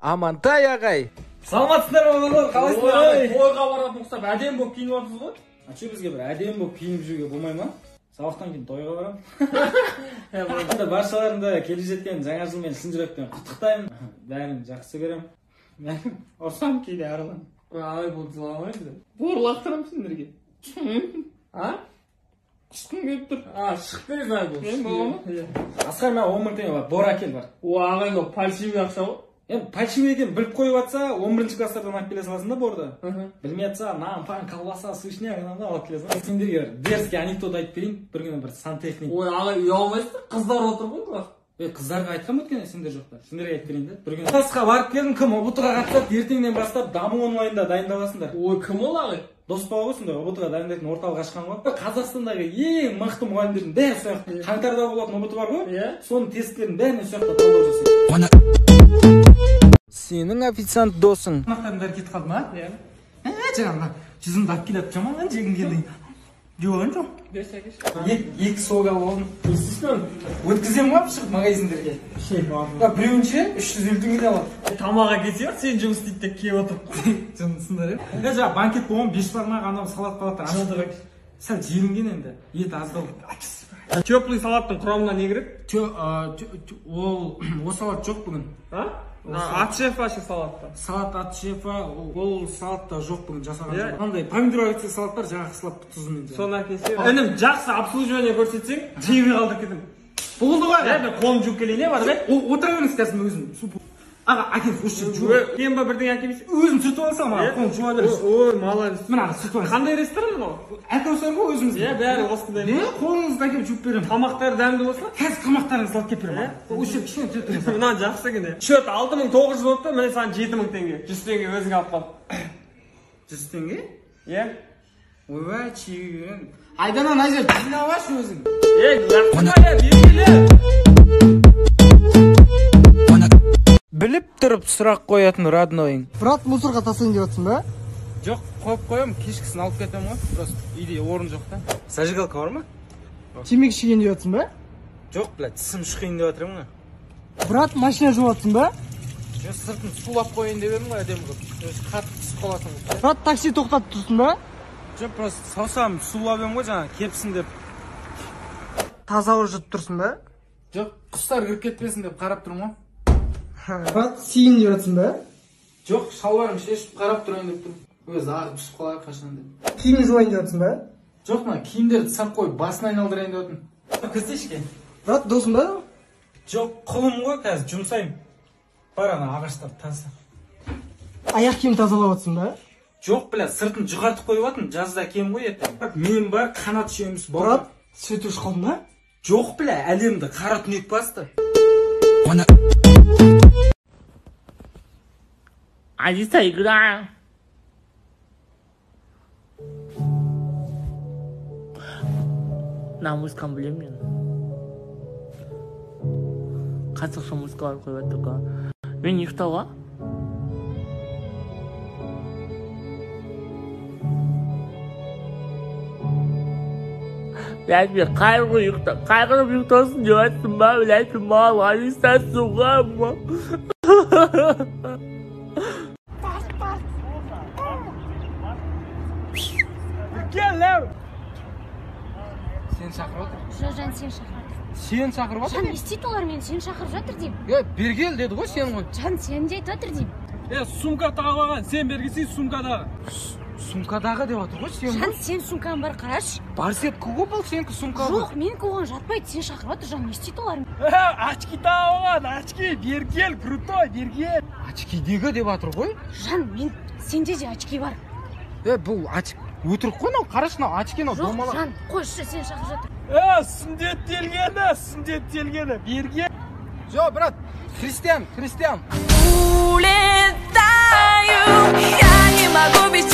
Амантай ағай. Саламатсыздар ма, балалар, қалайсыздар? Ой, тойға баратын ұқсап әдемі болып киініп алыпсыз ғой. А че, бізге бір әдемі болып киініп жүруге болмай ма? Сабақтан кейін тойға барамын. Енді баршаларыңды келе жеткен жаңа жылмен шын жүректен құттықтаймын. Бәрін жақсы көремін. Мен ұрсам кейде аралан. Ай, бұл жыламайды. Бор лақтырамын сендерге. А? Құсқым келіп тұр. А, шығып бересің ай бұл. Мен бола ма? Иә. Асқар, маған 10 мың теңге бар, бор әкел бар. О, ағай, мынау фальшивый ақша ғой. Енді фальшивый екенін біліп қойып жатса, 11 класстардан алып келе саласың да борды. Білмей жатса, нан, пан, колбаса, сушняк, ананы алып келе саласың. Сендерге бір дерзкий анекдот айтып берейін. Бір күні бір сантехник. Ой, ағай, ұялмайсыз ба? Қыздар отыр ғой класс. Е, қыздарға айтқанмын өткенде, сендер жоқта. Сендерге айтып берейін да. Бір күні классқа барып келдім, кім ҰБТ-ға қатысады, ертеңнен бастап даму онлайнда дайындаласыңдар. Ой, кім ол ағай? Дос бала ғой, сондай ҰБТ-ға дайындайтын орталық ашқан ғой. Қазақстандағы ең мықты мұғалімдердің бәрі сол жақта. Қаңтарда болатын ҰБТ бар ғой. Иә. Соның тесттерін бәрін сол жақта талдау жасайды. Сенің официант досың. Қонақтардың бәрі кетіп қалды ма? Иә. Жаңа мына жүзімді алып келеді, жаман жегім келді. Жеп алайын жоқ. Берші, әкеші. Екі сок алып алдым. Не істейсің оны? Өткіземін ғой шығып магазиндерге. Біреуінше 350 теңгеден алады. Тамаққа кетсе, сен жұмыс істейді деп келіп отырып. Жындысыңдар, е? Жаңа банкет болған, беш бармақ, анау салат палаттар. Сәл желінген енді, ет аздау. Теплый салаттың құрамына не кіреді? Ол салат жоқ бүгін. А? От шефа ше салатта. Салат от шефа, ол салатта жоқ бүгін, жасаған жоқ. Андай помидор огурцы салат бар, жаңа қысылап тұзымен. Соны әкелсе. Інім, жақсы обслуживание көрсетсең, жемей қалдырып кетемін. Болды ғой. Ә, мен қолымды жуып келейін, бар ба? Отыра беріңіз қазір мен өзім. Аға, әкеліңіз, осы жерді жуып. Мен ба бірдеңе әкелмейсің? Өзім сүртіп алсам, аға, қолымды жуа беріңіз. Ой, молодец. Міне, аға, сүртіп алыңыз. Қандай ресторан мынау? Әкелсең ғой өзіміз. Иә, бәрі осындай. Не, қолыңызды әкеліп жуып беремін. Тамақтары дәмді болса? Қазір тамақтарыңызды алып келіп беремін, аға. Осы жерді кішкене сүртіп тұрыңыз. Мына жақсы екен. Счет 6900 болыпты, міне саған 7000 теңге. 100 теңге өзің алып қал. 100 теңге? Иә. Ойбай, чегі беремін. Айдана, мына жерді жинап алшы өзің. Ей, лақтырма, бергелі. Біліп тұрып сұрақ қоятын роднойың. Брат, мусорға тастайын деп жатсың ба? Жоқ, қойып қоямын, кешкісін алып кетемін ғой. Просто үйде орын жоқ та. Зажигалка бар ма? Темекі шегейін деп жатсың ба? Жоқ, бля, тісім шұқиын деп жатырмын ғой. Брат, машина жуып жатсың ба? Жоқ, сыртын сулап қояйын деп едім ғой, әдемі қылып. Өзі қатты түсіп қалатын қылып. Брат, такси тоқтатып тұрсың ба? Жоқ, просто саусағымды сулап едім ғой, жаңа кепсін деп. Таза ауа жұтып тұрсың ба? Жоқ, құстар кіріп кетпесін деп қарап тұрмын ғой. Брат, сиін деп жатсың ба? Жоқ, шалбарымды шешіп қарап тұрайын деп тұрмын. Өзі ағып түсіп қалар қашан деп. Киім жуайын деп жатсың ба? Жоқ, мына киімдерді сап қойып басын айналдырайын деп жатырмын. Кірсейші кел. Брат, досың ба? Жоқ, құлым ғой, қазір жұмсаймын. Бар ана ағаштарды таза. Аяқ киім тазалап жатсың ба? Жоқ, бля, сыртын жұқартып қойып жатырмын, жазда кием ғой ертең. Мен бар, қанат үшеуміз бар. Брат, свет өшіп қалды ма? Жоқ, бля, әлемді қара түнек басты. Алиса, играю. На музыканы білемін мен. Қазақша музыкалар қойып только. Мен ұйықтауға. Блядь, мен қайғырып ұйықта, қайғырып ұйықтасын деп айттым ба, блядь, мал, Алиса, суға, ма. Сен шақырып отыр. Жоқ, Жан, сен шақырып отыр. Сен шақырып отыр? Жан, не істейді олар мені? Сен шақырып жатыр деймін. Е, бергел деді ғой сен ғой. Жан, сен де айтып жатыр деймін. Е, сумка тағып алған, сен бергесей сумкадағы. Сумкадағы деп отыр ғой сен. Жан, сен сумкаң бар, қарашы. Барсетка ғой бұл, сенікі сумка ғой. Жоқ, менікі оған жатпайды, сен шақырып отыр, Жан, не істейді олар? Очки тағып алған, очки, бергел, крутой, бергел. Очкидегі деп отыр ғой. Жан, мен сенде де очки бар. Е, бұл очки өтірік қой мынау, қарашы мынау очки мынау Жоқ, домалақ. Жан, қойшы, сен шақырып жатыр. Е, сүндеттелгені, сүндеттелгені, бергел. Жоқ, брат, христиан, христиан. Улетаю, я не могу без